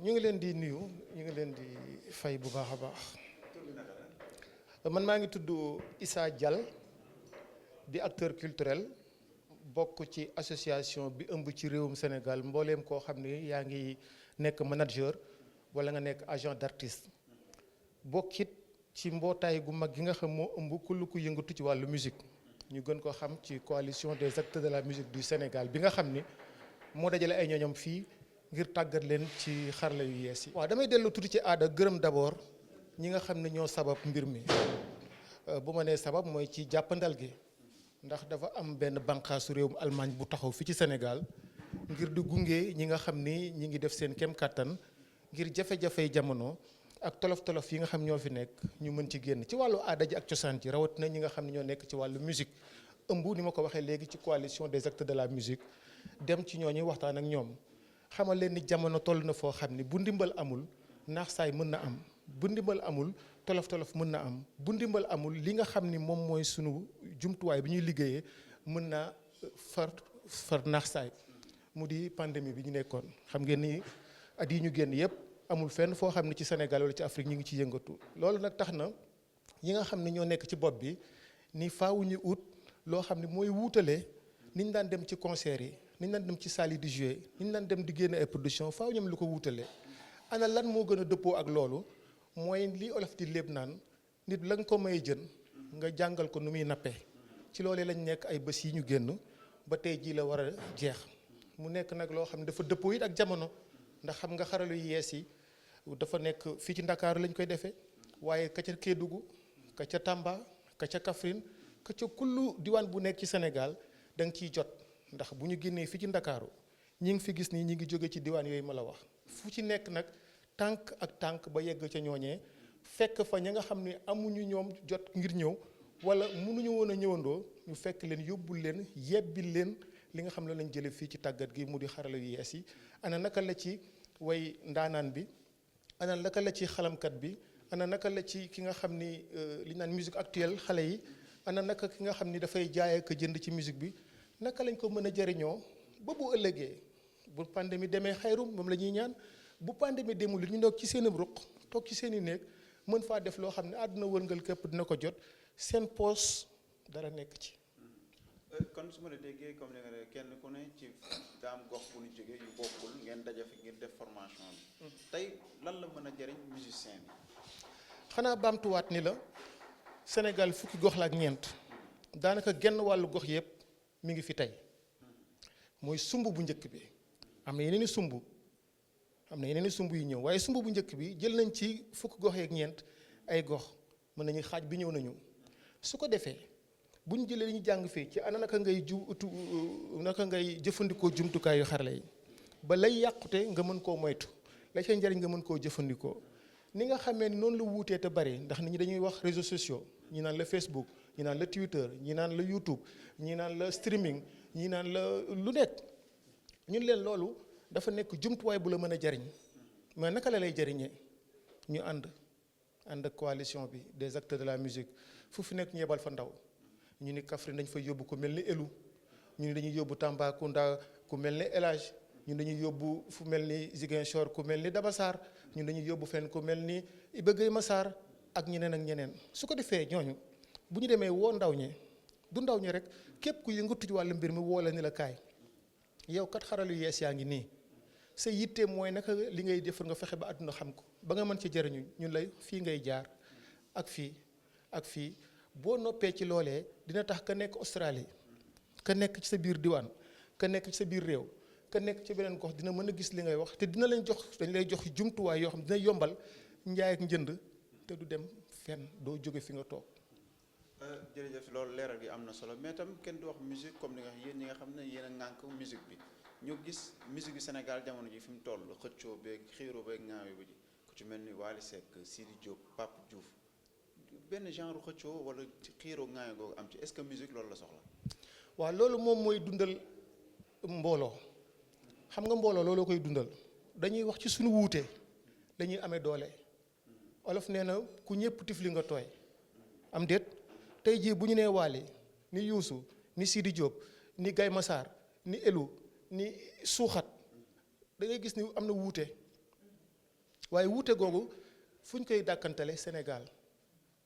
ñu ngi leen di nuyu ñu ngi leen di fay bu baax a baax man maa ngi tudd Issa Dial di acteur culturel bokk ci association bi ëmb ci réewum Sénégal mbooleem koo xam ni yaa ngi nekk manager wala nga nekk agent d'artiste bokkit ci mbootaay gu mag gi nga xam moo ëmb kullu ku yëngatu ci wàllu musique ñu gën ko xam ci coalition des acteurs de la musique du Sénégal bi nga xam ni moo dajale ay ñooñam fii ngir tàggat leen ci xarala yu yees yi. waaw damay dellu tuuti ci aada gërëm d'abord ñi nga xam ne ñoo sabab mbir mi bu ma nee sabab mooy ci jàppandal gi ndax dafa am benn bànqaasu réewum Allemagne bu taxaw fii ci Sénégal ngir di gunge ñi nga xam ni ñi ngi def seen kem kàttan ngir jafe-jafey jamono ak tolof-tolof yi nga xam ñoo fi nekk ñu mën ci génn ci wàllu aada ji ak cosaan ji rawatina ñi nga xam ne ñoo nekk ci wàllu musique ëmb ni ma ko waxee léegi ci coalition des acteurs de la musique dem ci ñooñu waxtaan ak ñoom xamal leen ni jamono toll na foo xam ni bu ndimbal amul naax saay mën na am bu ndimbal amul tolof-tolof mën na am bu ndimbal amul li nga xam ni moom mooy sunu jumtuwaay bi ñuy liggéeyee mën na far naax saay mu di pandémie bi ñu nekkoon xam ngeen ni at yi ñu génn yépp amul fenn foo xam ne ci Sénégal wala ci Afrique ñu ngi ci yëngatu loolu nag tax na ñi nga xam ne ñoo nekk ci bopp bi ni faaw ñu ut loo xam ne mooy wuutale ni ñu daan dem ci concert yi ni ñu daan dem ci salle yi di jouer ni ñu daan dem di génne ay production faaw ñoom lu ko wuutale ana lan moo gën a dëppoo ak loolu mooy li olof di léeb naan nit la nga ko may jën nga jàngal ko nu muy nappee ci loolee lañ nekk ay bés yi ñu génn ba tey jii la war a jeex mu nekk nag loo xam ne dafa dëppoo it ak jamono ndax xam nga xaralu yu yees yi dafa nekk fii ci Ndakaaru lañ koy defee waaye ka ca Kédougou ka ca Tamba ka ca Kaffrine ka ca kullu diwaan bu nekk ci Sénégal da nga ciy jot ndax bu ñu génnee fii ci Ndakaaru ñi ngi fi gis nii ñi ngi jóge ci diwaan yooyu ma la wax fu ci nekk nag tànk ak tànk ba yegg ca ñooñee fekk fa ña nga xam ne amuñu ñoom jot ngir ñëw wala mënuñu woon a ñëwandoo ñu fekk leen yóbbul leen yebbil leen li nga xam ne lañ jëlee fii ci tàggat gi mu di xarala yu yees yi ana naka la ci way ndaanaan bi ana naka la ci xalamkat bi ana naka la ci ki nga xam ni li ñu naan musique actuelle xale yi ana naka ki nga xam ni dafay jaay ak jënd ci musique bi naka lañ ko mën a jëriñoo ba bu ëllëgee bu pandémie demee xayrum moom la ñuy ñaan bu pandémie demul ñu doog ci seen ruq toog ci seen i néeg mën faa def loo xam ne àdduna wërngal képp dina ko jot seen poos dara nekk ci. kon su ma la déggee comme li nga ne kenn ku ne ci daam gox bu ñu jógee yu bokkul ngeen daje fi ngir def formation bi. tey lan la mën a jëriñ musicien bi. xanaa baamtuwaat ni la Sénégal fukki gox la ak ñeent daanaka genn wàllu gox yëpp mi ngi fi tey mooy sumb bu njëkk bi am na yeneen i sumb yu ñëw waaye sumb bu njëkk bi jël nañ ci fukki gox yeeg ñeent ay gox mën nañu xaaj bi ñëw nañu su ko defee. bu ñu jëlee li ñu jàng fii ci ana naka ngay jëfandikoo jumtukaayu xarala yi ba lay yàqute nga mën koo moytu la cay njariñ nga mën koo jëfandikoo ni nga xamee ni noonu la wuutee te bari ndax nit ñi dañuy wax réseaux sociaux ñi naan la Facebook ñi naan la Twitter ñi naan la YouTube ñi naan la streaming ñi naan la lu nekk ñun leen loolu dafa nekk jumtuwaay bu la mën a jariñ mais naka la lay jariñee ñu ànd ak coalition bi des acteurs de la musique fu fi nekk ñu yebal fa ndaw ñu ni Kaffrine dañ fay yóbbu ku mel ni Elou ñu ni dañuy yóbbu Tambacounda ku mel ni El Hadj ñun dañuy yóbbu fu mel ni Ziguinchor ku mel ni Dabassar ñun dañuy yóbbu fenn ku mel ni Iba Gueye Massar ak ñeneen su ko defee ñooñu bu ñu demee woo ndaw ñi du ndaw ñi rek képp ku yëngatu ci wàllu mbir mi woo la ni la kaay yow kat xaral yu yees yaa ngi nii sa yitte mooy naka li ngay defar nga fexe ba àdduna xam ko ba nga mën ci jëriñu ñun lay fii ngay jaar ak fii boo noppee ci loolee dina tax ka nekk Australie ka nekk ci sa biir diwaan ka nekk ci sa biir réew ka nekk ci beneen gox dina mën a gis li ngay wax te dañ lay jox jumtuwaay yoo xam dina yombal njaay ak njënd te du dem fenn doo jóge fi nga toog. jërëjëf loolu leeral gi am na solo mais tam kenn du wax musique comme ni nga yéen ñi nga xam ne yéen a ŋànk musique bi ñu gis musique bi Sénégal jamono ji fi mu toll xëccoo beeg xiiroo beeg ŋaayo bi ku ci mel ni Wally Seck Sidi Diop Pape Diouf. benn genre xëccoo wala xiiroo ŋaayo googu am ci est-ce que musique loolu la soxla. waaw loolu moom mooy dundal mbooloo xam nga mbooloo looloo koy dundal dañuy wax ci suñu wuute dañuy amee doole olof nee na ku ñëpp tifli nga tooy am déet tey jii bu ñu nee Wally ni Youssou ni Sidi Diop ni Gaye Massar ni Elou ni Suuxat da ngay gis ni am na wuute waaye wuute googu fu ñu koy dàkkantale Sénégal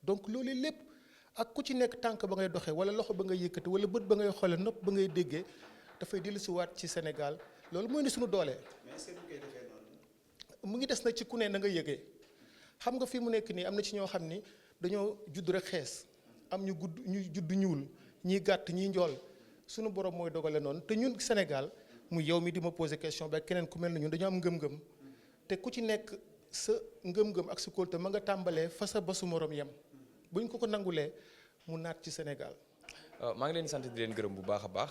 donc loolu lépp ak ku ci nekk tànk ba ngay doxee wala loxo ba ngay yëkkati wala bët ba ngay xoolee nopp ba ngay déggee dafay dellusiwaat ci Sénégal loolu mooy ni suñu doolee. mais est-ce que ñu koy defee noonu. mu ngi des nag ci ku ne na nga yëgee xam nga fii mu nekk nii am na ci ñoo xam ni dañoo judd rek xees am ñu gudd ñu judd ñuul ñii gàtt ñii njool suñu borom mooy dogale noonu te ñun Sénégal mu yow mi di ma poser question ba keneen ku mel na ñun dañoo am ngëm-ngëm te ku ci nekk sa ngëm-ngëm ak sa kóolute ma nga tàmbalee fa sa basu morom yem bu ñu ko nangulee mu naat ci Sénégal. maa ngi leen di sant di leen gërëm bu baax a baax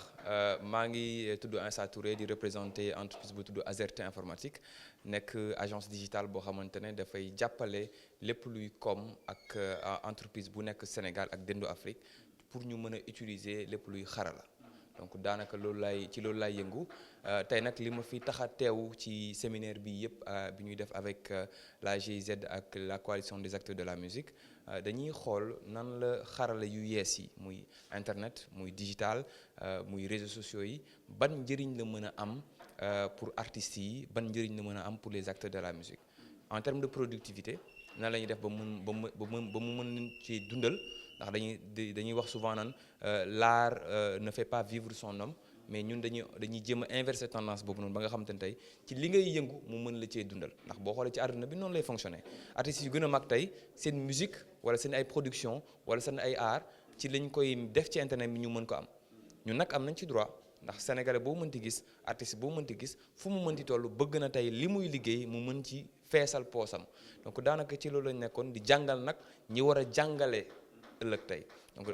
maa ngi tudd Insa Touré di représenter entreprise bu tudd Azerte informatique nekk agence digitale boo xamante ne dafay jàppale lépp luy koom ak entreprise bu nekk Sénégal ak dendu Afrique pour ñu mën a utiliser lépp luy xarala. donc daanaka loolu laay yëngu tey nag li ma fi tax a teew ci séminaire bi yëpp bi ñuy def avec la GIZ ak la coalition des acteurs de la musique dañuy xool nan la xarala yu yees yi muy internet muy digital muy réseaux sociaux yi ban njëriñ la mën a am pour artistes yi ban njëriñ la mën a am pour les acteurs de la musique en termes de productivité nan la ñuy def ba mu mën ci dundal ndax dañuy wax souvent naan l'art ne fait pas vivre son homme mais ñun dañuy jéem a inverser tendance boobu noonu ba nga xamante ne tey ci li ngay yëngu mu mën la cee dundal ndax boo xoolee ci àdduna bi noonu lay fonctionner artistes yu gën a mag tey seen musique wala seen ay production wala seen ay art ci lañ koy def ci internet bi ñu mën ko am ñun nag am nañ ci droit ndax sénégalais boo mënti gis artiste boo mënti gis fu mu mënti toll bëgg na tey li muy liggéey mu mën ci feesal poosam donc daanaka ci loolu lañ nekkoon di jàngal nag ñi war a jàngale ëllëg tey donc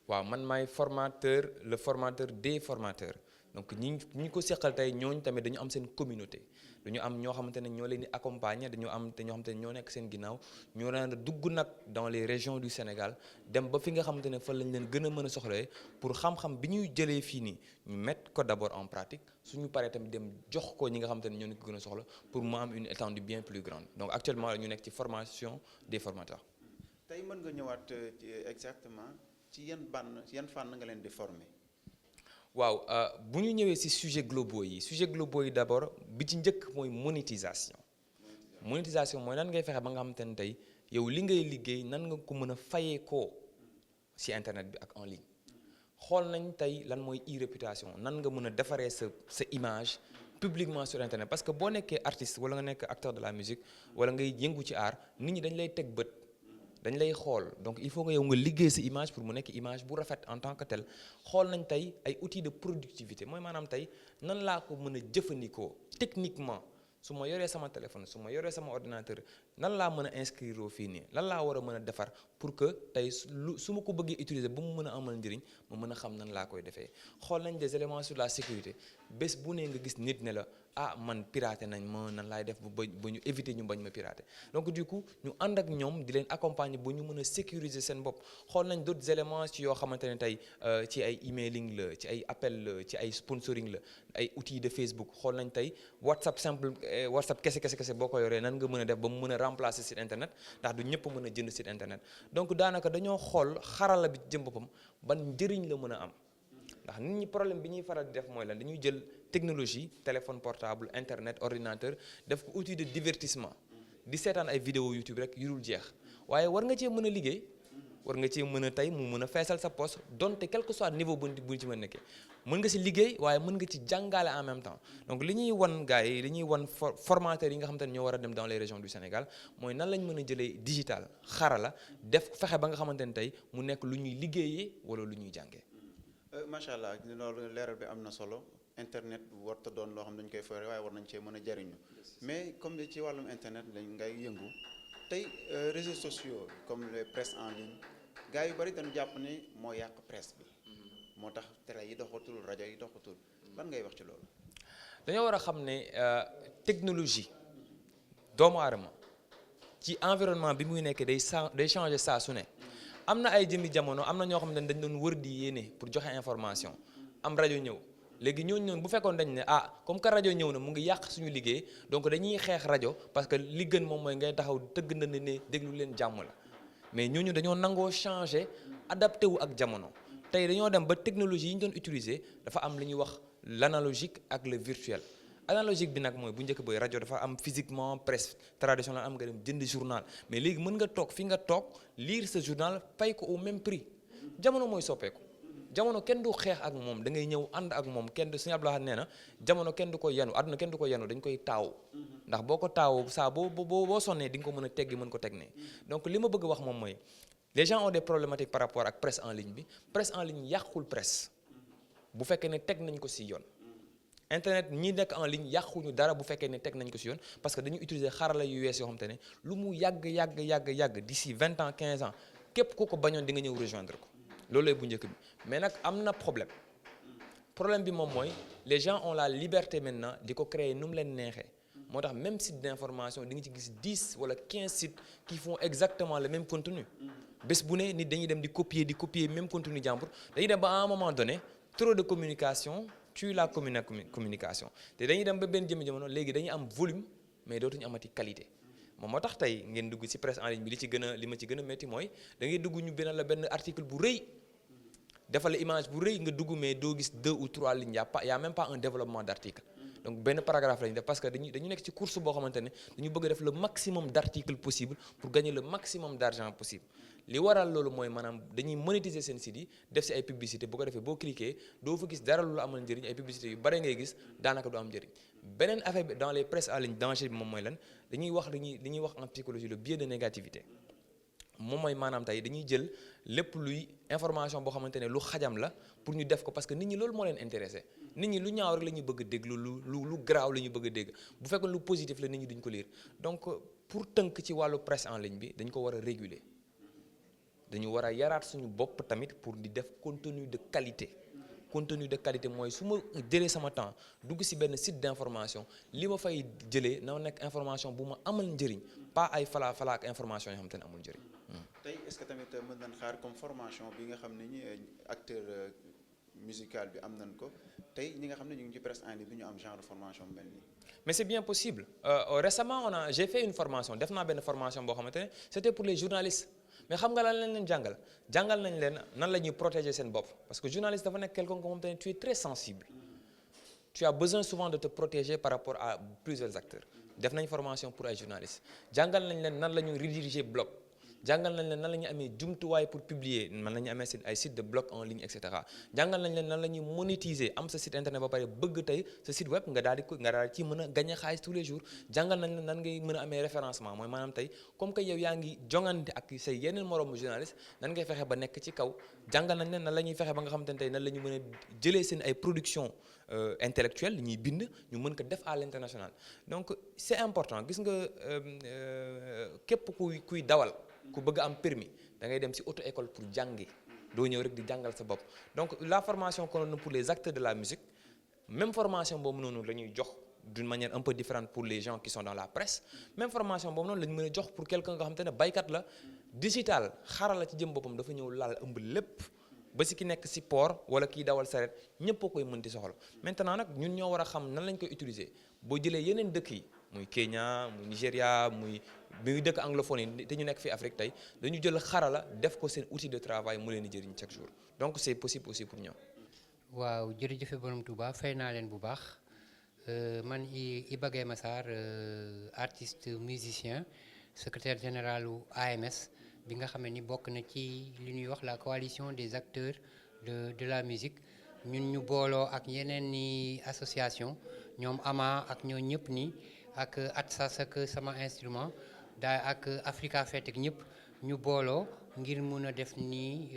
waaw man maay formateur le formateur des formateurs donc ñi ko seqal tey ñooñu tamit dañu am seen communauté dañu am ñoo xamante ne ñoo leen di accompagner dañu am te ñoo xamante ne ñoo nekk seen ginnaaw ñoo leen a dugg nag dans les régions du Sénégal dem ba fi nga xamante ne fa lañ leen gën a mën a soxlee pour xam-xam bi ñuy jëlee fii nii ñu mettre ko d'abord en pratique suñu paree tamit dem jox ko ñi nga xamante ne ñoo nekk gën a soxla pour mu am une étendue bien plus grande donc actuellement ñu nekk ci formation des formateurs. tey mën nga ñëwaat ci exactement ci yan fànn nga leen di former. waaw bu ñu ñëwee ci sujet globaux yi d'abord bi ci njëkk mooy monétisation mooy nan ngay fexe ba nga xamante ne tey yow li ngay liggéey nan nga ko mën a fayee koo ci internet bi ak en ligne xool nañ tey lan mooy e-réputation nan nga mën a defaree sa image publiquement sur internet parce que boo nekkee artiste wala nga nekk acteur de la musique wala ngay yëngu ci art nit ñi dañ lay teg bët dañ lay xool donc il faut que yow nga liggéey sa image pour mu nekk image bu rafet en tant que tel xool nañ tey ay outils de productivité mooy maanaam tey nan laa ko mën a jëfandikoo techniquement su ma yoree sama téléphone su ma yoree sama ordinateur nan laa mën a inscrire fii nii lan laa war a mën a defar pour que tey su ma ko bëggee utiliser ba mu mën a amal njëriñ ma mën a xam nan laa koy defee xool nañ des éléments sur la sécurité bés bu ne nga gis nit ne la man piraté nañ ma nan laay def ba ñu éviter ñu bañ ma piraté donc du coup ñu ànd ak ñoom di leen accompagner ba ñu mën a sécuriser seen bopp xool nañ d'autres éléments ci yoo xamante ne tey ci ay emailing la ci ay appel la ci ay sponsoring la ay outils de Facebook xool nañ tey WhatsApp kese boo ko yoree nan nga mën a def ba mu mën a remplacer site internet ndax du ñëpp mën a jënd site internet donc daanaka dañoo xool xarala bi jëm boppam ban njëriñ la mën a am ndax nit ñi problème bi ñuy faral di def mooy lan dañuy jël technologie téléphone portable internet ordinateur def ko outil de divertissement di seetaan ay vidéo YouTube rek yu dul jeex waaye war nga cee mën a liggéey war nga cee mën a tey mu mën a feesal sa poste donte quel que soit niveau bu ci mën a nekkee mën nga si liggéey waaye mën nga ci jàngale en même temps donc li ñuy wan gars yi li ñuy wan formateurs yi nga xamante ne ñoo war a dem dans les régions du Sénégal mooy nan lañ mën a jëlee digital xarala def fexe ba nga xamante ne tey mu nekk lu ñuy liggéeyee wala lu ñuy jàngee. macha allah loolu leeral bi am na solo internet warta doon loo xam ne dañu koy foyee waaye war nañ cee mën a jariñu mais comme ci wàllum internet lañ ngay yëngu tey réseaux sociaux comme les presse en ligne gars yu bari dañu jàpp ne moo yàq presse bi moo tax télé yi doxatul rajo yi doxatul lan ngay wax ci loolu. dañoo war a xam ne technologie doomu aadama ci environnement bi muy nekk day changer saa su ne. am na ay jëmmi jamono am na ñoo xam ne dañ doon wër di yéene pour joxe information am rajo ñëw léegi ñooñu bu fekkoon dañ ne comme que rajo ñëw na mu ngi yàq suñu liggéey donc dañuy xeex rajo parce que li gën moom mooy ngay taxaw tëgg na ne déglu leen jàmm la mais ñooñu dañoo nangoo changer adapté wu ak jamono tey dañoo dem ba technologie yi ñu doon utiliser dafa am li ñuy wax l'analogique ak le virtuel analogique bi nag mooy bu njëkk ba rajo dafa am physiquement presse traditionnelle am nga dem jënd journal mais léegi mën nga toog fi nga toog lire sa journal pay ko au même prix jamono mooy soppeeku jamono kenn du xeex ak moom da ngay ñëw ànd ak moom kenn du suñu Abdoulaye nee na jamono kenn du ko yenu àdduna kenn du ko yenu dañ koy taaw ndax boo ko taawoo saa boo sonnee di nga ko mën a teggi mën ko teg ne donc li ma bëgg wax moom mooy les gens ont des problématiques par rapport ak presse en ligne bi presse en ligne yàqul presse bu fekkee ne teg nañ ko si yoon internet ñi nekk en ligne yàquñu dara bu fekkee ne teg nañ ko si yoon parce que dañu utiliser xarala yu wees yoo xam te ne lu mu yàgg d'ici 20 ans 15 ans képp ku ko bañoon di nga ñëw rejoindre ko loolu lay bu njëkk bi mais nag am na problème bi moom mooy les gens ont la liberté maintenant di ko créer nu mu leen neexee moo tax même site d'information di nga ci gis 10 wala 15 sites qui font exactement le même contenu bés bu ne nit dañuy dem di copier même contenu jàmbur dañuy dem ba à un moment donné trop de communication tue la communication te dañuy dem ba benn jamono léegi dañuy am volume mais dootuñu amati qualité moom moo tax tey ngeen dugg ci presse en ligne bi li ma ci gën a métti mooy da ngay dugg ñu benn article bu rëy defal la image bu rëy nga dugg mais doo gis 2 ou 3 lignes y a même pas un développement d'article donc benn paragraphe lañu def parce que dañu nekk ci course boo xamante ne dañu bëgg a def le maximum d'articles possible pour gagner le maximum d'argent possible li waral loolu mooy maanaam dañuy monétiser seen site yi def ci ay publicité bu ko defee boo cliquer doo fa gis dara lu la amal njëriñ ay publicité yu bare ngay gis daanaka du am njëriñ beneen affaire bi dans les presses en ligne danger bi moom mooy lan dañuy wax en psychologie le biais de négativité moom mooy maanaam tey dañuy jël lépp luy information boo xamante ne lu xajam la pour ñu def ko parce que nit ñi loolu moo leen intéressé nit ñi lu ñaaw rek la ñuy bëgg a dégg lu garaaw la ñuy bëgg a dégg bu fekkoon lu positif la nit ñi duñ ko lire donc pour tënk ci wàllu presse en ligne bi dañ ko war a réguler dañu war a yaraat suñu bopp tamit pour di def contenu de qualité mooy su ma jëlee sama temps dugg ci benn site d'information li ma fay jëlee na nekk information bu ma amal njëriñ pas ay fala ak information yoo xam te ne amul njëriñ. tey est-ce que tamit mën nañ xaar comme formation bi nga xam ne ñi acteur musical bi am nañ ko tey ñi nga xam ne ñu ngi ci presse en ligne bi ñu am genre de formation bu mel nii. mais c'est bien possible récemment j'ai fait une formation def naa benn formation boo xamante ne c'était pour les journalistes. mais xam nga lan lañ leen jàngal nañ leen nan la ñuy protéger seen bopp parce que journaliste dafa nekk quelqu'un comme te ne tu es très sensible tu as besoin souvent de te protéger par rapport à plusieurs acteurs def nañ formation pour ay journalistes jàngal nañ leen nan la ñuy rédiger blog jàngal nañ leen nan la ñuy amee jumtuwaay pour publier nan la ñuy amee ay site de blog en ligne et cetera jàngal nañ leen nan la ñuy monétiser am sa site internet ba pare bëgg tey sa site web nga daal di ci mën a gagner xaalis tous les jours jàngal nañ leen nan ngay mën a amee référencement mooy maanaam tey comme que yow yaa ngi jongante ak say yeneen moroomu journaliste nan ngay fexe ba nekk ci kaw jàngal nañ leen nan la ñuy fexe ba nga xamante ne tey nan la ñu mën a jëlee seen ay production intellectuelle li ñuy bind ñu mën ko def à l'international donc c'est important gis nga képp kuy dawal ku bëgg am permis da ngay dem ci auto école pour jàngi doo ñëw rek di jàngal sa bopp donc la formation qu'on donne pour les acteurs de la musique même formation boobu noonu la ñuy jox d'une manière un peu différente pour les gens qui sont dans la presse même formation boobu noonu la ñu mën a jox pour quelqu'un nga xam te ne baykat la digital xarala ci jëm boppam dafa ñëw laal ëmb lépp ba ci ki nekk ci port wala kiy dawal saret ñëpp a koy mënti soxla maintenant nag ñun ñoo war a xam nan lañ koy utiliser boo jëlee yeneen dëkk yi muy Kenya muy Nigéria muy dëkk anglophone yi te ñu nekk fi Afrique tey dañu jël xarala def ko seen outil de travail mu leen di jëriñ chaque jour donc c'est possible aussi pour ñoom. waaw jërëjëf borom Touba fay naa leen bu baax man Iba Gueye Massar artiste musicien secrétaire général u AMS bi nga xam ne ni bokk na ci li ñuy wax la coalition des acteurs de la musique ñun ñu booloo ak yeneen ni association ñoom ama ak ñoo ñëpp ni ak Atsas ak sama instrument daa ak Africa Fête ak ñëpp ñu booloo ngir mun a def ni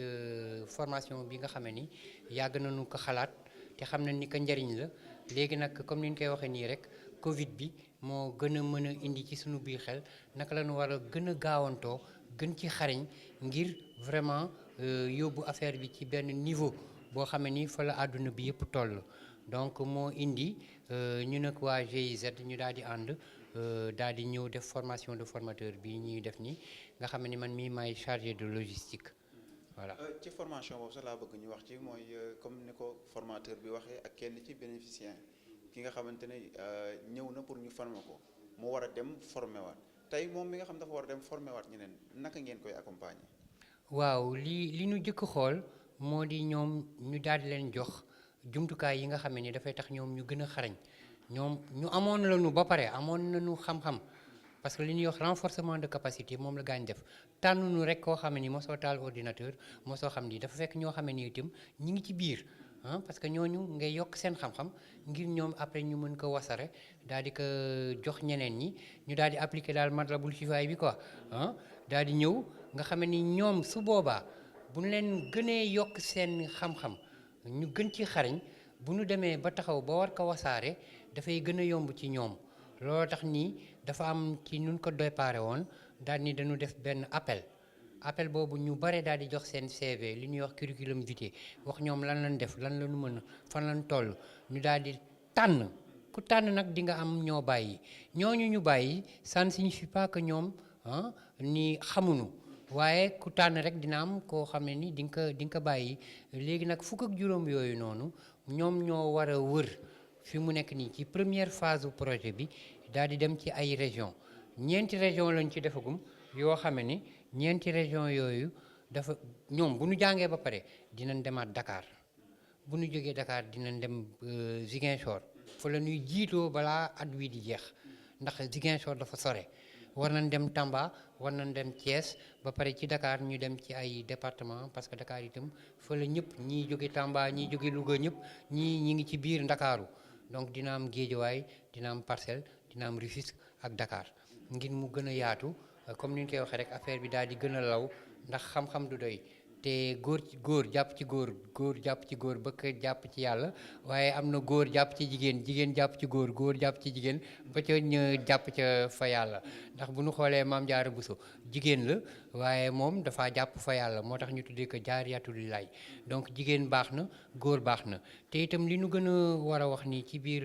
formation bi nga xam ne ni yàgg nañu ko xalaat te xam na ni ko njariñ la léegi nag comme ni ñu koy waxee nii rek Covid bi moo gën a mën a indi ci suñu biir xel naka la ñu war a gën a gaawantoo gën ci xariñ ngir vraiment yóbbu affaire bi ci benn niveau boo xam ne ni fa la àdduna bi yëpp toll donc moo indi ñu nag waa GIZ ñu daal di ànd daal di ñëw def formation de formateur bi ñuy def ni nga xam ne ni man mii maay chargé de logistique voilà. ci formation boobu sax laa bëgg ñu wax ci mooy comme ni ko formateur bi waxee ak kenn ci bénéficiaire ki nga xamante ne ñëw na pour ñu former ko mu war a dem former waat tey moom mi nga xam dafa war a dem former waat ñeneen naka ngeen koy accompagner. waaw li ñu jëkk xool moo di ñoom ñu daal di leen jox jumtukaay yi nga xam ne ni dafay tax ñoom ñu gën a xarañ ñoom ñu amoon lañu ba pare amoon nañu xam-xam parce que li ñuy wax renforcement de capacité moom la gaañ def tànnuñu rek koo xam ne ni mosoo taal ordinateur mosoo xam ni dafa fekk ñoo xam ne ni itam ñi ngi ci biir parce que ñooñu ngay yokk seen xam-xam ngir ñoom après ñu mën ko wasare daal di ko jox ñeneen ñi ñu daal di appliquer daal matlabul chifaay bi quoi daal di ñëw nga xam ne ni ñoom su boobaa bu ñu leen gënee yokk seen xam-xam ñu gën ci xarañ bu ñu demee ba taxaw ba war ko wasaare dafay gën a yomb ci ñoom loolu tax nii dafa am ci nun ko déparé woon daal ni dañu def benn appel boobu ñu bare daal di jox seen CV li ñuy wax curriculum vitae wax ñoom lan lañ def lan lañu mën fan lañ toll ñu daal di tànn ku tànn nag di nga am ñoo bàyyi ñooñu ñu bàyyi ça ne signifie pas que ñoom ni xamuñu waaye ku tànn rek dina am koo xam ne ni di nga ko bàyyi léegi nag fukk ak juróom yooyu noonu ñoom ñoo war a wër fi mu nekk nii ci première phase du projet bi daal di dem ci ay région ñeenti région lañ ci defagum yoo xam ne ni ñeenti région yooyu dafa ñoom bu ñu jàngee ba pare dinañ demaat Dakar bu ñu jógee Dakar dinañ dem Ziguinchor fa la ñuy jiitoo balaa at wi di jeex ndax Ziguinchor dafa sore war nañ dem Tamba war nañ dem Thiès ba pare ci Dakar ñu dem ci ay département parce que Dakar itam fa la ñëpp ñii jóge Tamba ñii jóge Louga ñëpp ñi ngi ci biir Ndakaaru donc dina am Guédiawaye dina am Parcelles dina am Rufisque ak Dakar ngir mu gën a yaatu comme ni ñu koy waxee rek affaire bi daal di gën a law ndax xam-xam du doy te góor jàpp ci góor jàpp ci góor ba jàpp ci yàlla waaye am na góor jàpp ci jigéen jàpp ci góor jàpp ci jigéen ba ca ñu jàpp ca fa yàlla ndax bu ñu xoolee Maam Jaara Buso jigéen la waaye moom dafa jàpp fa yàlla moo tax ñu tuddee ko jaariyatul lillaay donc jigéen baax na góor baax na te itam li ñu gën a war a wax ni ci biir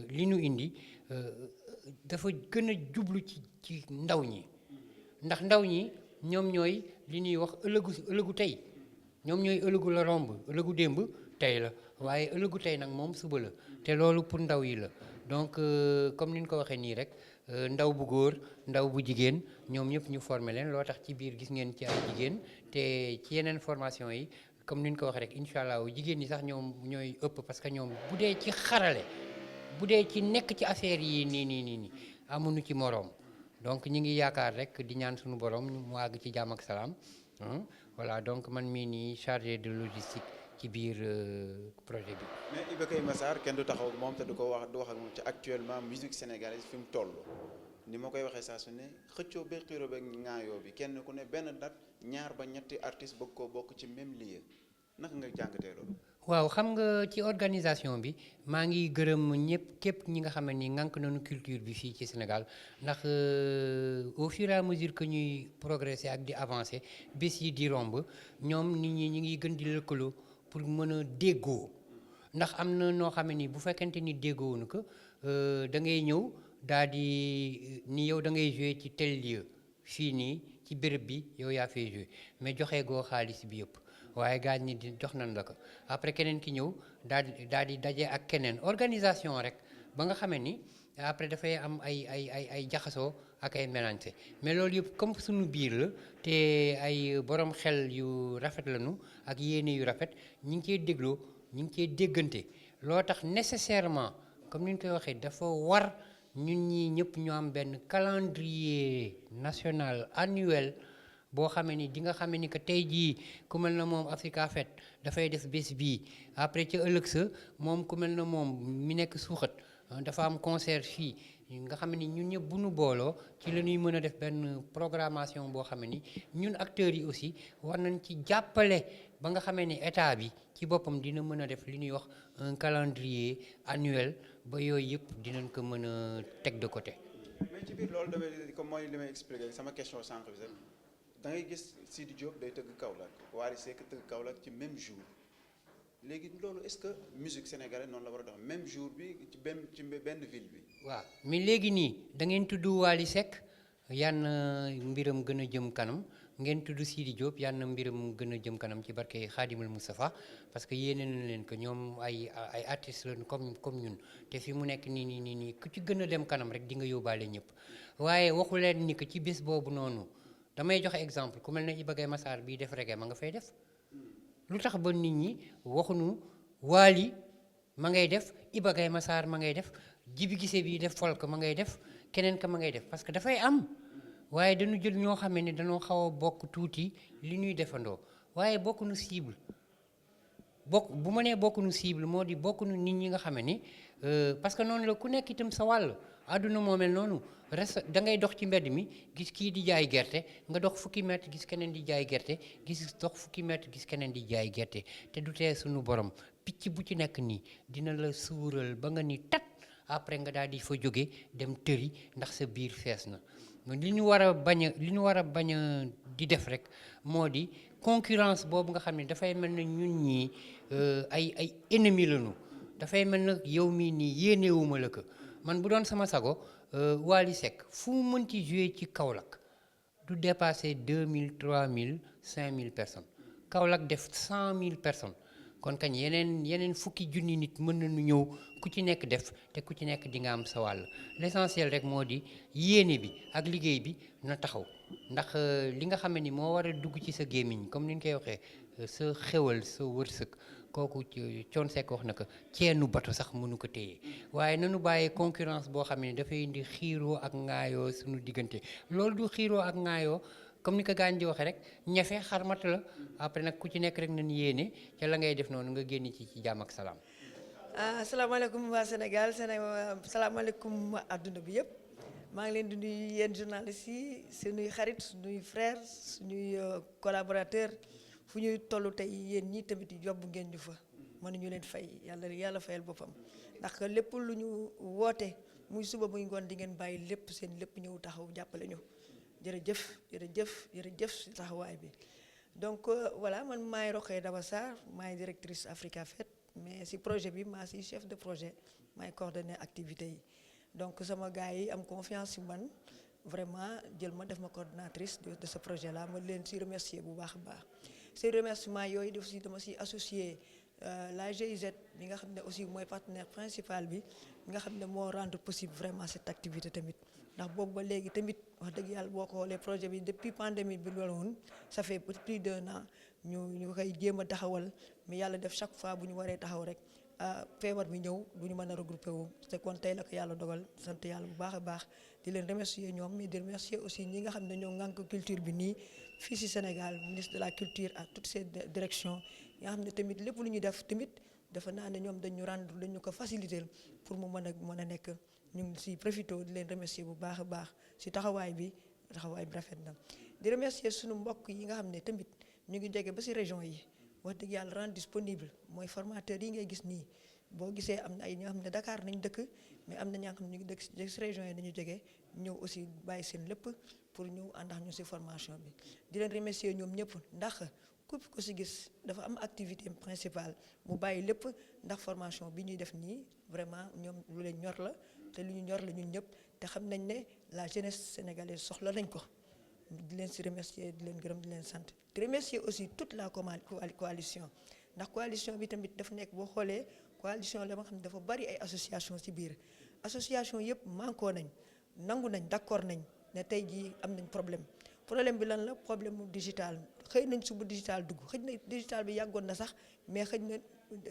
li ñu indi dafa gën a jublu ci ndaw ñi ndax ndaw ñi ñoom ñooy li ñuy wax ëllëgu tey ñoom ñooy ëllëgu la romb ëllëgu démb tey la waaye ëllëgu tey nag moom suba la te loolu pour ndaw yi la donc comme ni ñu ko waxee nii rek ndaw bu góor ndaw bu jigéen ñoom ñëpp ñu former leen loo tax ci biir gis ngeen ci ay jigéen te ci yeneen formation yi comme ni ñu ko waxee rek incha allah jigéen ñi sax ñoom ñooy ëpp parce que ñoom bu dee ci xarale bu dee ci nekk ci affaire yi nii amuñu ci moroom donc ñi ngi yaakaar rek di ñaan suñu borom mu àgg ci jàmm ak salaam voilà donc man mii nii chargé de logistique ci biir projet bi. mais Iba Gueye Massar kenn du taxaw moom te du wax ak moom ci actuellement musique sénégalaise fi mu toll ni ma koy waxee saa su ne xëccoo beeg xiiroo beeg ŋaayoo bi kenn ku ne benn date ñaar ba ñetti artiste bëgg koo bokk ci même lieu naka nga jàngatee loolu. waaw xam nga ci organisation bi maa ngi gërëm ñëpp képp ñi nga xam ne ni ngànk nañu culture bi fii ci Sénégal ndax au fur et à mesure que ñuy progresser ak di avancer bés yi di romb ñoom nit ñi ñu ngi gën di lëkkaloo pour mën a déggoo ndax am na noo xam ne ni bu fekkente ni déggoowuñu ko da ngay ñëw daal di ni yow da ngay jouer ci tel lieu fii nii ci béréb bi yow yaa fay jouer mais joxe goo xaalis bi yëpp. waaye gaañ ñi di jox nañ la ko après keneen ki ñëw daal di daje ak keneen organisation rek ba nga xamee ni après dafay am ay jaxasoo ak ay mélangé mais loolu yëpp comme suñu biir la te ay borom xel yu rafet lañu ak yéene yu rafet ñi ngi cee dégloo ñi ngi cee déggante loo tax nécessairement comme ni ñu koy waxee dafa war ñun ñi ñëpp ñu am benn calendrier national annuel boo xamee ni di nga xamee ni que tey jii ku mel na moom Africa Fête dafay def bés bii après ca ëllëg sa moom ku mel na moom mi nekk suuxat dafa am concert fii nga xam ni ñun ñëpp bu nu booloo ci la ñuy mën a def benn programmation boo xam ni ñun acteurs yi aussi war nañ ci jàppale ba nga xamee ni état bi ci boppam dina mën a def li ñuy wax un calendrier annuel ba yooyu yëpp dinañ ko mën a teg de côté. mais ci biir loolu damay comme mooy li may expliqué sama question sànq bi sax da ngay gis Sidi Diop day tëgg Kaolack Wally Seck tëgg Kaolack ci même jour léegi loolu est-ce que musique sénégalaise noonu la war a dox même jour bi ci benn ville bi. waaw mais léegi nii da ngeen tudd Wally Seck yan mbiram gën a jëm kanam ngeen tudd Sidi Diop yan mbiram gën a jëm kanam ci barke Khadimul Moustapha parce que yéene na leen que ñoom ay artistes lañu comme ñun te fi mu nekk nii ku ci gën a dem kanam rek di nga yóbbaale ñëpp waaye waxu leen ni que ci bés boobu noonu. damay joxe exemple ku mel ne Iba Gueye Massar bii def reggae ma nga fay def lu tax ba nit ñi waxuñu Wally ma ngay def Iba Gaye Massar ma ngay def Jibi Gise bi def folk ma ngay def keneen ka ma ngay def parce que dafay am waaye dañu jël ñoo xam ne dañoo xaw a bokk tuuti li ñuy defandoo waaye bokk nu cible bu ma nee bokk nu cible moo di bokk nu nit ñi nga xam ni parce que noonu la ku nekk itam sa wàll àdduna moo mel noonu da ngay dox ci mbedd mi gis kii di jaay gerte nga dox fukki mètre gis keneen di jaay gerte dox fukki mètre gis keneen di jaay gerte te du tee suñu borom picc bu ci nekk nii dina la suural ba nga ni tat après nga daal di fa jóge dem tëri ndax sa biir fees na li ñu war a bañ a di def rek moo di concurrence boobu nga xam ne dafay mel na ñun ñii ay ennemi lañu dafay mel na yow mii nii yéenewuma la ko man bu doon sama sago Wally Seck fu mu mënti jouer ci Kaolack du dépasser 2000 3000 5000 personnes Kaolack def 100 000 personnes kon kañ yeneen fukki junni nit mën nañu ñëw ku ci nekk def te ku ci nekk di nga am sa wàll l'essentiel rek moo di yéene bi ak liggéey bi na taxaw ndax li nga xam ni moo war a dugg ci sa gémmiñ comme ni ñu koy waxee sa xewal sa wërsëg kooku Thione Seck wax na ko ceenu bato sax mënu ko téye waaye nanu bàyyee concurrence boo xam ne dafay indi xiiroo ak ŋaayoo suñu diggante loolu du xiiroo ak ŋaayoo comme ni ko gaañ di waxee rek ñafe xarmat la après nag ku ci nekk rek nañ yéene ca la ngay def noonu nga génn ci jàmm ak salaam. asalaamaaleykum waa Sénégal salaamaaleykum waa adduna bi yëpp maa ngi leen di nuyu yéen journalistes yi suñuy xarit suñuy frères suñuy collaborateurs fu ñuy toll tey yéen ñii tamit yóbbu ngeen ñu fa mënuñu leen fay yàlla fayal boppam ndax lépp lu ñu woote muy suba muy ngoon di ngeen bàyyi lépp seen lépp ñëw taxaw jàppale ñu jërëjëf si taxawaay bi. donc voilà man maay Rokhaya Daba Sarr maay directrice Africa Fête mais si projet bi maa si chef de projet maay coordonner activité yi donc sama gars yi am confiance si man vraiment jël ma def ma coordonnatrice de ce projet là ma leen si remercier bu baax a baax. ces remerciements yooyu def si dama si associé la GIZ bi nga xam ne aussi mooy partenaire principal bi nga xam ne moo rendre possible vraiment cette activité tamit ndax boobu ba léegi tamit wax dëgg yàlla boo ko xoolee projet bi depuis pandémie bi loolu woon ça fait plus d'1 an ñu koy jéem a taxawal mais yàlla def chaque fois bu ñu waree taxaw rek feebar bi ñëw du ñu mën a regroupé wu te kon tey la ko yàlla dogal sant yàlla bu baax a baax di leen remercier ñoom mais di remercier aussi ñi nga xam ne ñoo ŋànk culture bi nii fii ci Sénégal ministre de la culture ak toutes ces directions nga xam ne tamit lépp lu ñuy def tamit dafa naa ne ñoom dañu rendre dañu ko faciliter pour mu mën a nekk ñu ngi ci profité di leen remercier bu baax a baax ci taxawaay bi rafet na di remercier suñu mbokk yi nga xam ne tamit ñu ngi jege ba ci région yi wax dëgg yàlla rendre disponible mooy formateurs yi ngay gis nii boo gisee am na ay ñoo xam ne Dakar nañ dëkk mais am na ñoo xam ne ñu ngi dëkk ci région yi dañu jege ñëw aussi bàyyi seen lépp pour ñu àndax ñu ci formation bi di leen remercier ñoom ñëpp ndax képp ko ci gis dafa am activité principale mu bàyyi lépp ndax formation bi ñuy def nii vraiment ñoom lu leen ñor la te lu ñu ñor la ñun ñëpp te xam nañ ne la jeunesse sénégalaise soxla nañ ko di leen ci remercier di leen gërëm di leen sant di remercier aussi toute la coalition ndax coalition bi tamit dafa nekk boo xoolee coalition la nga xam ne dafa bari ay association ci biir association yëpp mànkoo nañ nangu nañ d'accord nañ ne tey jii am nañ problème bi lan la problème mu digital xëy nañ suba digital dugg xëy na digital bi yàggoon na sax mais xëy na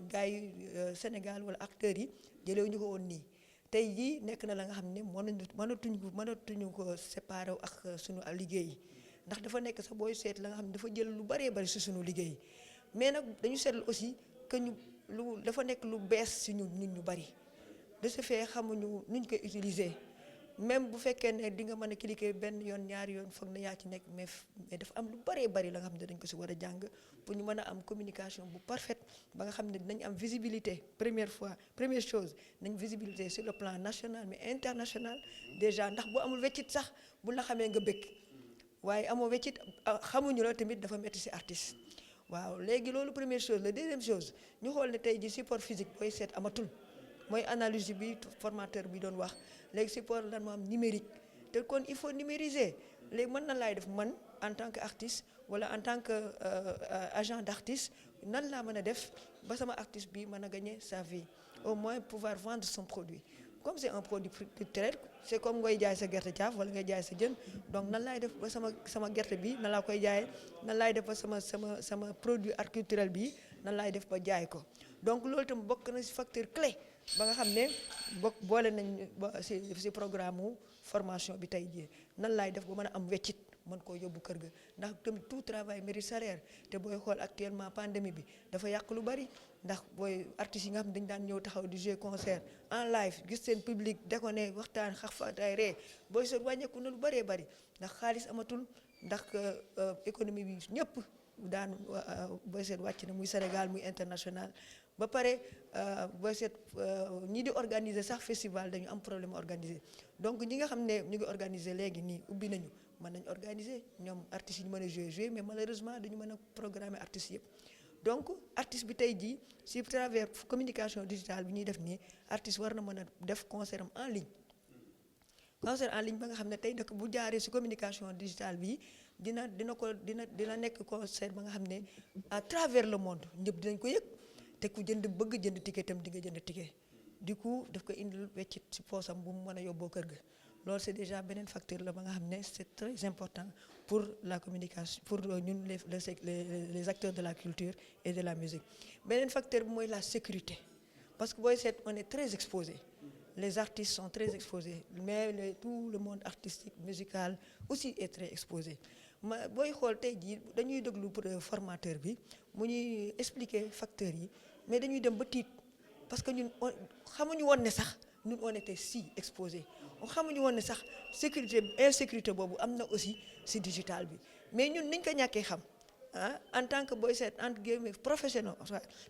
gars yi Sénégal wala acteurs yi jëlee ñu ko woon nii tey jii nekk na la nga xam ne mënatuñu ko séparer ak sunu liggéey ndax dafa nekk sax booy seet la nga xam ne dafa jël lu bëree bëri si sunu liggéey mais nag dañu seetlu aussi que dafa nekk lu bees si ñun ñu bëri de ce fait xamuñu nuñ koy utiliser. même bu fekkee ne di nga mën a cliquer benn yoon ñaari yoon foog na yaa ci nekk mais dafa am lu bëree bëri la nga xam ne dañ ko si war a jàng pour ñu mën a am communication bu parfaite ba nga xam ne dinañ am visibilité première chose nañ visibilité sur le plan national mais international déjà ndax bu amul weccit sax bu la xamee nga bëgg waaye amoo weccit xamuñu la tamit dafa metti si artiste waaw léegi loolu première chose la deuxième chose ñu xool ne tey ji support physique booy seet amatul mooy analyse bi formateur bi doon wax léegi support lan moo am numérique te kon il faut numériser léegi mën na laay def man en tant que artiste wala en tant que agent d'artiste nan laa mën a def ba sama artiste bi mën a gagner sa vie au moins pouvoir vendre son produit comme c'est un produit culturel c'est comme ngay jaay sa gerte caaf wala ngay jaay sa jën donc nan laay def ba sama gerte bi nan laa koy jaayee nan laay def ba sama produit art culturel bi nan laay def ba jaay ko donc loolu itam bokk na ci facteur clé ba nga xam ne boole nañ ba ci programme mu formation bi tey jii nan laay def ba mën a am weccit mën koo yóbbu kër ga ndax tamit tout travail mérite salaire te booy xool actuellement pandémie bi dafa yàq lu bari ndax booy artistes yi nga xam ne dañu daan ñëw taxaw di jouer concert en live gis seen public déconné waxtaan xax fa tay ree booy seet wàññeeku na lu bëree bëri ndax xaalis amatul ndax économie bi ñëpp daan booy seet wàcc na muy Sénégal muy international ba pare booy seet ñi di organiser sax festival dañu am problème organiser donc ñi nga xam ne ñu ngi organiser léegi nii ubbi nañu mën nañu organiser ñoom artistes yi ñu mën a jouer mais malheureusement dañu mën a programmer artistes yëpp donc artiste bi tey jii si travers communication digitale bi ñuy def nii artiste war na mën a def concert am en ligne concert en ligne ba nga xam ne tey nag bu jaaree si communication digitale bi dina nekk concert ba nga xam ne à travers le monde ñëpp dinañ ko yëg te ku bëgg jënd ticket tam di nga jënd ticket du coup daf ko indil weccit si poosam bu mu mën a yóbboo kër ga loolu c'est déjà beneen facteur la ba nga xam ne c'est très important pour la communication pour ñun les acteurs de la culture et de la musique beneen facteur bi mooy la sécurité parce que booy seet on est très exposé les artistes sont très exposés mais tout le monde artistique musical aussi est très exposé booy xool tey jii dañuy déglu pour formateur bi mu ñuy expliquer facteurs yi mais dañuy dem ba tiit parce que ñun xamuñu woon ne sax ñun on était si exposé xamuñu woon ne sax insécurité boobu am na aussi si digital bi mais ñun niñ ko ñàkkee xam en tant que booy seet entre guillemets professionnel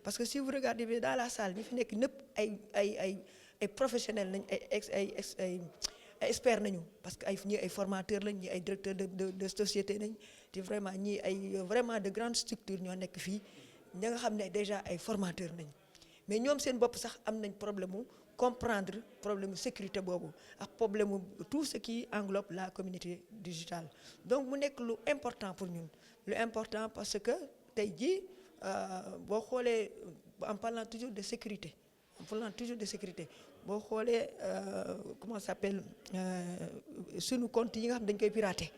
parce que si vous regardez bien dans la salle ñi fi nekk nëpp ay professionnels nañ ay experts nañu parce que ñii ay formateurs lañ ñii ay directeurs de société nañ te vraiment ñii ay vraiment de grandes structures ñoo nekk fii ña nga xam ne déjà ay formateurs nañ mais ñoom seen bopp sax am nañ problème mu comprendre problème mu sécurité boobu ak problème mu tout ce qui englobe la communauté digitale donc mu nekk lu important pour ñun lu important parce que tey jii boo xoolee en parlant toujours de sécurité boo xoolee comment ça s'appelle sunu compte yi nga xam dañ koy pirater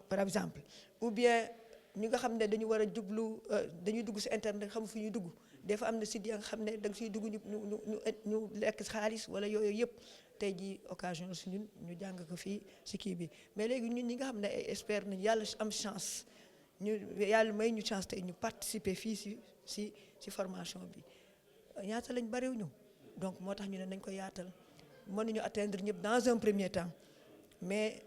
par exemple ou bien ñi nga xam ne dañu war a jublu dañuy dugg ci internet xam fu ñuy dugg des fois am na site ya nga xam ne da nga siy dugg ñu lekk xaalis wala yooyu yëpp tey jii occasion su ñun ñu jàng ko fii ci kii bi mais léegi ñun ñi nga xam ne ay experts nañ yàlla am chance yàlla may ñu chance tey ñu participer fii ci formation bi ñaata lañ bariwuñu donc moo tax ñu ne nañ ko yaatal mënuñu atteindre ñëpp dans un premier temps mais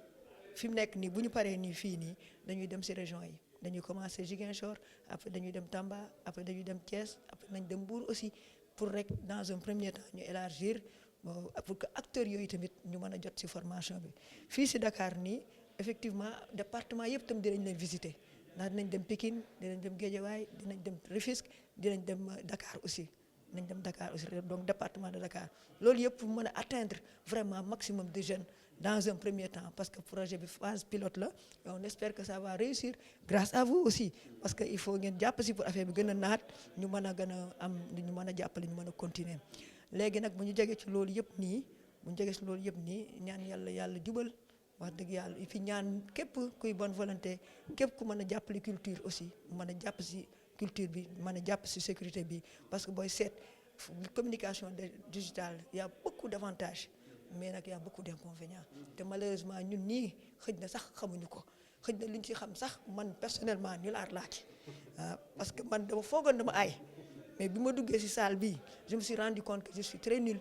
fi mu nekk nii bu ñu paree nii fii nii dañuy dem ci région yi dañuy commencer Ziguinchor après dañuy dem Tamba après dañuy dem Thiès après nañ dem Mbour aussi pour rek dans un premier temps ñu élargir pour que acteurs yooyu tamit ñu mën a jot ci formation bi fii ci Dakar nii effectivement département yëpp tam dinañ leen visiter ndax dinañ dem Pikine dinañ dem Guédiawaye dinañ dem Rufisque dinañ dem Dakar aussi donc département de Dakar loolu yëpp mën a atteindre vraiment maximum de jeunes dans un premier temps parce que projet bi phase pilote la et on espère que ça va réussir grâce à vous aussi parce que il faut ngeen jàpp si pour affaire bi gën a naat ñu mën a gën a am ñu mën a jàppale ñu mën a continuer léegi nag bu ñu jegee ci loolu yëpp nii ñaan yàlla jubal wax dëgg yàlla fi ñaan képp kuy bonne volonté képp ku mën a jàppale culture aussi mën a jàpp si culture bi mën a jàpp ci sécurité bi parce que booy seet communication digitale y a beaucoup d'avantages mais nag y a beaucoup d'inconvénients te malheureusement ñun nii xëj na sax xamuñu ko xëj na liñ ci xam sax man personnellement ni laa ci parce que man dama foogoon dama aay mais bi ma duggee ci salle bi je me suis rendu compte que je suis très nul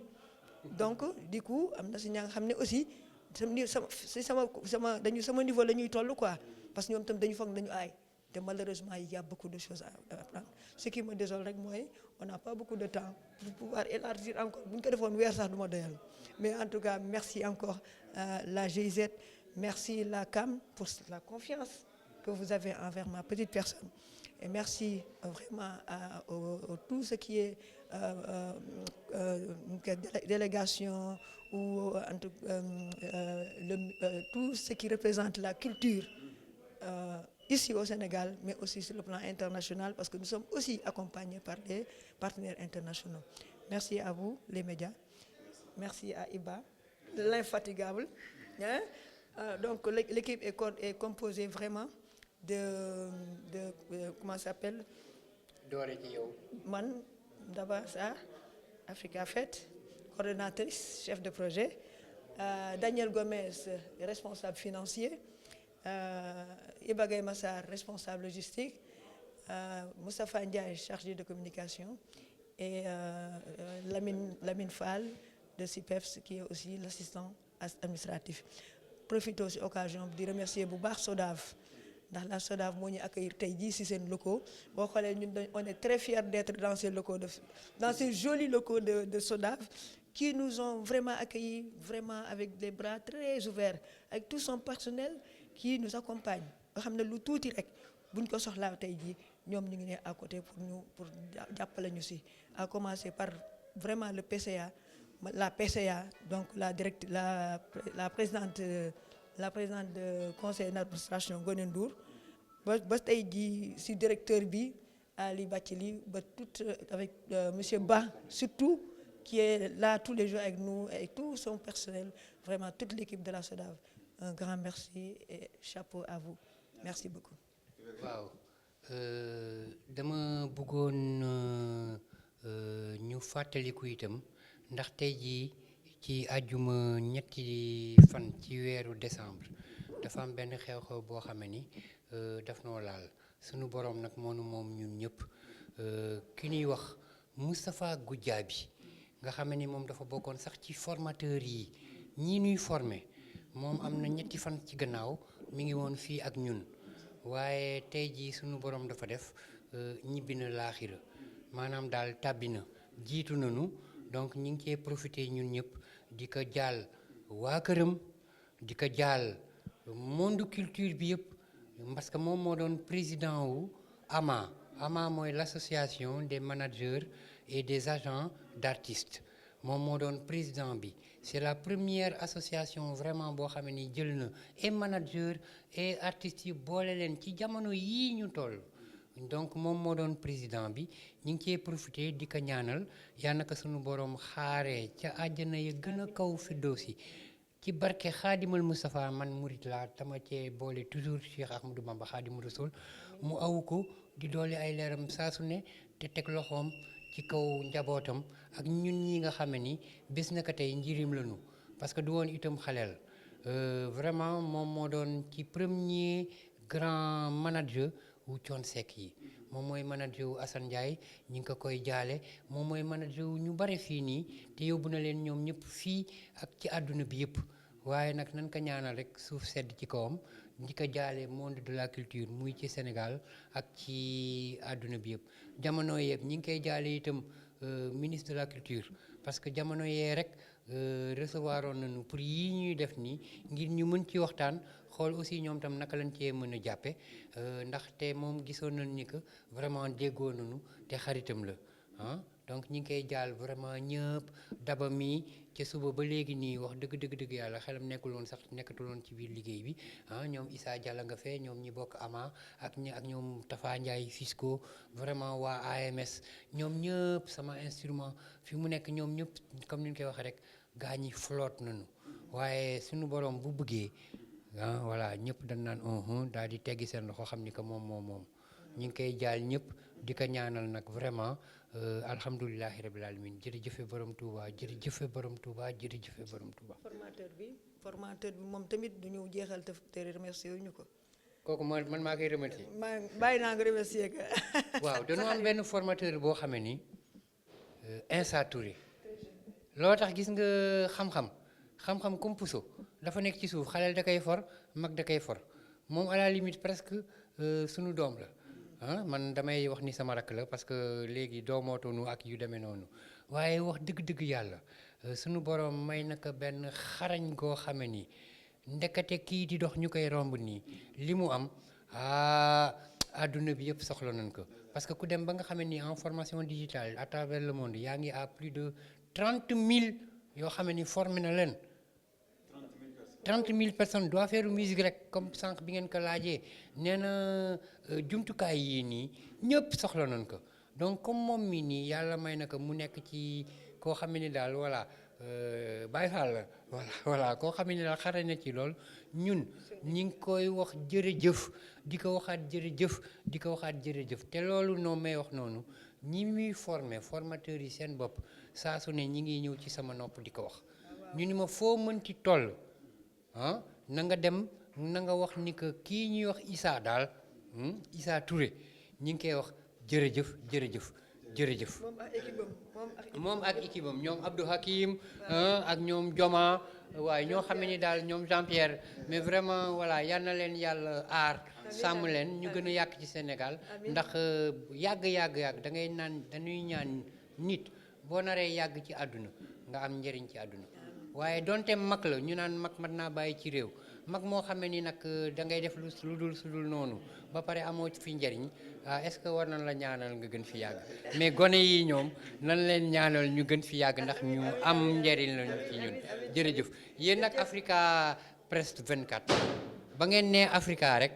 donc du coup am na ci ña nga xam ne aussi sama niveau la ñuy toll quoi parce que ñoom tam dañu foog nañu aay te malheureusement il y a beaucoup de choses à apprendre ce qui me désole rek mooy on n'a pas beaucoup de temps pour pouvoir élargir encore bu ñu ko defoon weer sax du ma doyal mais en tout cas merci encore la GIZ merci la CAM pour la confiance que vous avez envers ma petite personne et merci vraiment à tout ce qui est délégation ou tout ce qui représente la culture ici au Sénégal, mais aussi sur le plan international, parce que nous sommes aussi accompagnés par des partenaires internationaux. Merci à vous, les médias. Merci à Iba, l'infatigable. Hein? Donc l'équipe est composée vraiment de comment ça s'appelle? Doore ci yow. Man Daba Sarr, Africa Fête, coordonnatrice, chef de projet. Daniel Gomez, responsable financier. Iba Gaye Massar, responsable logistique. Moustapha Ndiaye, chargé de communication. Et Lamine Fall de CIPEFS, qui est aussi l'assistant administratif. Profite aussi occasion de remercier bu baax SODAV ndax la SODAV moo ñu accueillir tey jii ci seen locaux boo xoolee ñun on est très fiers d'être dans ces locaux dans ces jolis locaux de SODAV qui nous ont vraiment accueillis vraiment avec des bras très ouverts avec tout son personnel qui nous accompagne nga xam ne lu tuuti rek buñ ko soxlaa tey jii ñoom ñu ngi ne à côté pour jàppale ñu ci à commencer par vraiment le PCA. La PCA, donc la présidente de conseil d'administration Ngoné Ndour ba tey jii ci directeur bi Ali Bathily ba tout avec monsieur Ba surtout qui est là tous les jours avec nous et tout son personnel, vraiment toute l'équipe de la SODAV. Un grand merci et chapeau à vous. Merci beaucoup. waaw dama bëggoon ñu fàttaliku itam ndax tey jii ci àjjuma ñetti fan ci weeru décembre dafa am benn xew-xew boo xam ni daf noo laal sunu borom nag moonu moom ñun ñëpp ki ñuy wax Moustapha Goudiaby nga xam ni moom dafa bokkoon sax ci formateur yi ñii ñuy formé moom am na ñetti fan ci gannaaw mi ngi woon fii ak ñun waaye tey jii sunu borom dafa def ñibbi na laaxira maanaam daal tàbbi na jiitu nañu. Donc ñu ngi cee profité ñun ñëpp di ko jaal waa këram di ko jaal monde culture bi yëpp parce que moom moo doon président wu AMA mooy l'association des managers et des agents d'artistes moom moo doon président bi c'est la première association vraiment boo xam ni jël na et managers et artistes yi boole leen ci jamono yii ñu toll. Donc moom moo doon président bi ñu ngi cee profité di ko ñaanal yal na ko sunu borom xaaree ca àjjana ya gën a kaw firdawsi ci barke Xaadimal Moustapha man murit laa tama cee boole toujours Cheikh Ahmadou Bamba Xaadimu Rasul mu awu ko di doole ay leeram saa su ne te teg loxoom ci kaw njabootam ak ñun ñi nga xam ni bés na ko tey njirim lañu parce que du woon itam xaleel vraiment moom moo doon ci premier grand manager wu Thione Seck yi moom mooy manager wu Assane Ndiaye ñi ngi ko koy jaale moom mooy manager wu ñu bare fii nii te yóbbu na leen ñoom ñëpp fii ak ci àdduna bi yëpp waaye nag nan ko ñaanal rek suuf sedd ci kawam di ko jaale monde de la culture muy ci Sénégal ak ci àdduna bi yëpp jamono yëpp ñi ngi koy jaale itam ministre de la culture parce que jamono yee rek recevoir oon nañu pour yii ñuy def nii ngir ñu mën ci waxtaan xool aussi ñoom tam naka lañ cee mën a jàppe ndaxte moom gisoon nañ ni que vraiment déggoo nañu te xaritam la donc ñi ngi koy jaal vraiment ñëpp daba mi ca suba ba léegi nii wax dëgg yàlla xelam nekkuloon sax nekkatuloon ci biir liggéey bi ñoom Issa Diallo nga fee ñoom ñi bokk AMA ak ñoom Tafa Ndiaye Fisco vraiment waa AMS ñoom ñëpp sama instrument fi mu nekk ñoom ñëpp comme ni ñu koy waxee rek gaa ñi flotte nañu waaye suñu borom bu bëggee voilà ñëpp dañ naan daal di teggi seen loxo xam ni que moom ñu ngi koy jaal ñëpp di ko ñaanal nag vraiment alhamdulilahi rabil alamin jërëjëfe borom Touba jërëjëfe borom Touba jërëjëfe borom Touba. formateur bi moom tamit du ñu jeexal te remercier wu ñu ko. kooku man maa koy remercier. bàyyi naa nga remercier ka. waaw dañoo am benn formateur boo xamee ni Insa Touré loo tax gis nga xam-xam comme puso dafa nekk ci suuf xaleel da koy for mag da koy for moom à la limite presque sunu doom la. man damay wax ni sama rakk la parce que léegi doomootoonu ak yu demee noonu waaye wax dëgg yàlla sunu borom may naka benn xarañ goo xame ni ndekete kii di dox ñu koy romb nii li mu am àdduna bi yëpp soxla nañ ko parce que ku dem ba nga xame ni en formation digitale à travers le monde yaa ngi à plus de 30 000 yoo xame ni formé na leen 30 000 personnes doo faire musique rek comme sànq bi ngeen ko laajee nee na jumtukaay yii nii ñëpp soxla nañ ko donc comme moom mi nii yàlla may na ko mu nekk ci koo xam ne daal voilà bàyyi xaal la voilà koo xam ne daal xare na ci lool ñun ñi ngi koy wax jërëjëf di ko waxaat jërëjëf te loolu noonu may wax noonu ñi muy formateurs yi seen bopp saa su ne ñi ngi ñëw ci sama nopp di ko wax ñu ni ma foo mënti toll ah na nga dem na nga wax ni que kii ñuy wax Issa daal Issa Touré ñi ngi koy wax jërëjëf jërëjëf jërëjëf moom ak équipe am ñoom Abdou Hakim ak ñoom Joma waaye ñoo xam ne ni daal ñoom Jean-Pierre mais vraiment voilà yal na leen yàlla aar sàmm leen ñu gën a yàq ci Sénégal ndax yàgg da ngay naan dañuy ñaan nit boo naree yàgg ci àdduna nga am njëriñ ci àdduna waaye donte mag la ñu naan mag mat naa bàyyi ci réew mag moo xam ne ni nag da ngay def lu dul noonu ba pare amoo fi njëriñ est-ce que war nañ la ñaanal nga gën fi yàgg mais gone yi ñoom nan leen ñaanal ñu gën fi yàgg ndax ñu am njëriñ lañu ci ñun jërëjëf yéen nag Africa Press 24 ba ngeen nee Africa rek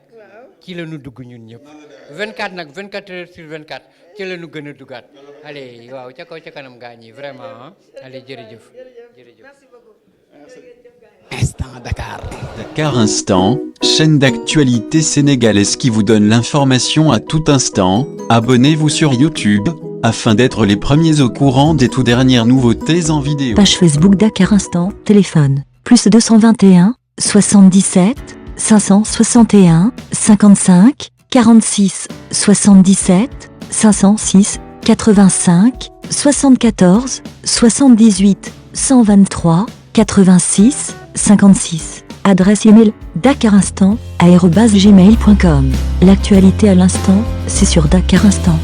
ci la ñu dugg ñun ñëpp 24 nag 24 heures sur 24 ci la ñu gën a duggaat allez waaw ca kaw ca kanam gaañ yi vraiment allez jërëjëf jërëjëf. Instant Dakar. Dakar Instant, chaîne d'actualité sénégalaise qui vous donne l'information à tout instant. Abonnez-vous sur YouTube afin d'être les premiers au courant des tout dernières nouveautés en vidéo. Page Facebook Dakar Instant, téléphone, +221 77 561 55 46 77 506 85 74 78 123 86 56. Adresse email dakarinstant@gmail.com. L'actualité à l'instant, c'est sur Dakar Instant.